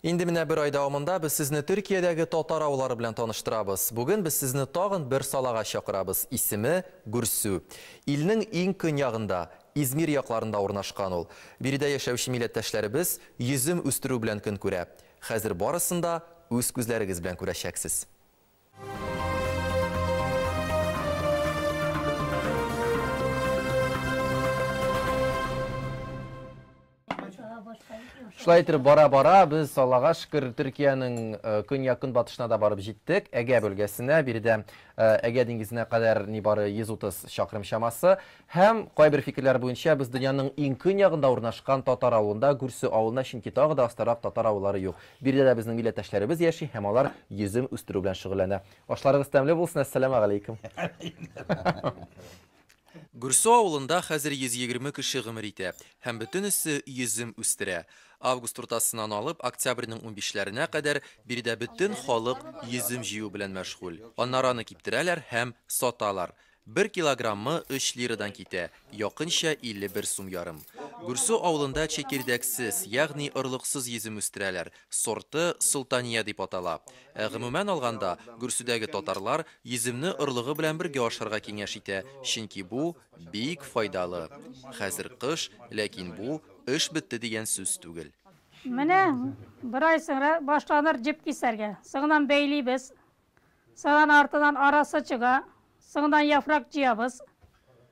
Инде менә бер ай дәвамында без сезне Төркиядәге татар авыллары белән таныштырабыз. Бүген без сезне тагын бер салага чакырабыз. Исеме Гүрсү. Илнең иң көньягында, Измир якларында урнашкан ул. Биредә яшәүче милләттәшләребез йөзем үстерү белән көн күрә. Хәзер барысын да үз күзләрегез белән күрәчәксез. Шулай итеп бара-бара без Аллага шөкер Төркиянең э, көньяк-көнбатышына да барып җиттек. Әгә бөлгәсенә, биредә э, Әгә диңгезенә кадәр нибары 130 чакрым чамасы. Һәм кайбер фикерләр буенча без дөньяның иң көньягында урнашкан татар авылында, Гүрсө авылында, чөнки тагы да астарак татар авыллары юк. Биредә дә безнең милләттәшләребез яши һәм алар йөзем үстерү белән шөгыльләнә. Ашларыгыз тәмле булсын, әссәламегаләйкем. Гүрсу авылында хәзер 120 кеше гомер итә һәм бөтенесе йөзем үстерә. Август уртасыннан алып октябрьнең унбишләренә кадәр биредә бөтен халык йөзем җыю белән мәшгуль. Аннары аны киптерәләр һәм саталар. Бер килограммы өч лирадан китә, якынча 51 сум ярым. Гүрсу авылында чекирдәксез, ягъни орлыксыз йөзем үстерәләр, сорты Солтания дип атала. Ә гомумән алганда, Гүрсүдәге татарлар йөземне орлыгы белән бергә ашарга киңәш итә, чөнки бу бик файдалы. Хәзер кыш, ләкин бу эш бетте дигән сүз түгел. Менә бер ай соңра башланыр җеп кисәргә. Соңыннан бәйлибез. Соңыннан артыннан арасы чыга. Соңыннан яфрак җыябыз.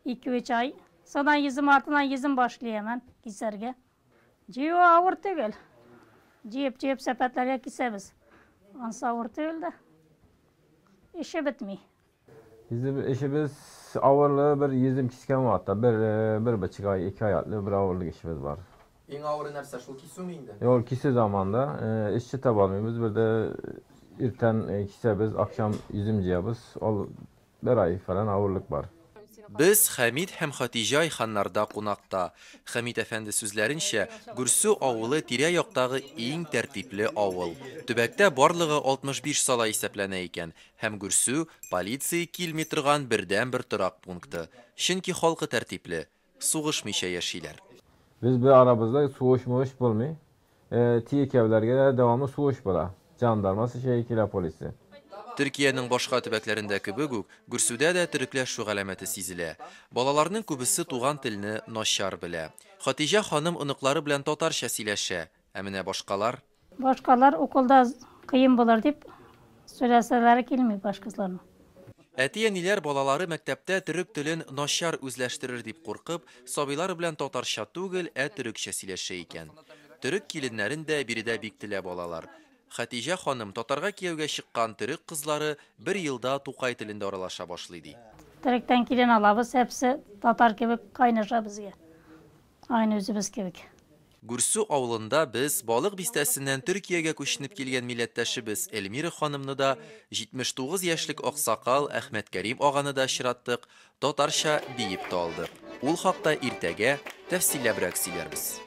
Ике-өч ай. Соңыннан йөзем артыннан йөзем башлый һәмән кисәргә. Җыю авыр түгел. Җыеп-җыеп сәпәтләргә кисәбез. Ансы авыр түгел дә. Эше бетми. Bizim işimiz авырлыгы бер йөзем кискән вакытта бер бер бычык ай, ике ай атлы бер авырлык işimiz бар. Иң авыры нәрсә, шул кисүме инде? Юк, кисү заманда эшче таба алмыйбыз. Бер дә иртән кисәбез, акшам йөзем җыябыз. Ул бер ай фәлән авырлык бар. Без Хәмит һәм Хатиҗә Айханнарда кунакта. Хәмит әфәнде сүзләренчә, Гүрсү авылы тирә-яктагы иң тәртипле авыл. Төбәктә барлыгы 65 сала исәпләнә икән, һәм Гүрсү, полиция килми торган бердәнбер торак пункты. Чөнки халкы тәртипле, сугышмыйча яшиләр. Без бер арабызда сугыш-мугыш булмый. Тиек евләргә дә дәвамлы сугыш була. Жандармасы шәй килә полисе. Төркиянең башка төбәкләрендә кебек үк, Гүрсүдә дә төрекләшү галәмәте сизелә. Балаларның күбесе туган телне начар белә. Хатиҗә ханым оныклары белән татарча сөйләшә, ә менә башкалар. Башкалар уколда кыен булыр дип сөйләсәләре килми башкызларның. Әти-әниләр балалары мәктәптә төрек телен начар үзләштерер дип куркып, сабыйлары белән татарча түгел, ә төрекчә сөйләшә икән. Төрек киленнәрен дә биредә бик теләп алалар. Хатиҗә ханым татарга кияүгә чыккан төрек кызлары бер елда Тукай телендә аралаша башлый ди. Төректән килен алабыз, һәпсе татар кебек кайнаша безгә. Айны үзебез кебек. Гүрсү авылында без Балык бистәсеннән Төркиягә күченеп килгән милләттәшебез Эльмира ханымны да, 79 яшьлек аксакал Әхмәткәрим аганы да очраттык, татарча биеп тә алдык. Ул хакта иртәгә тәфсилләбрәк сөйләрбез.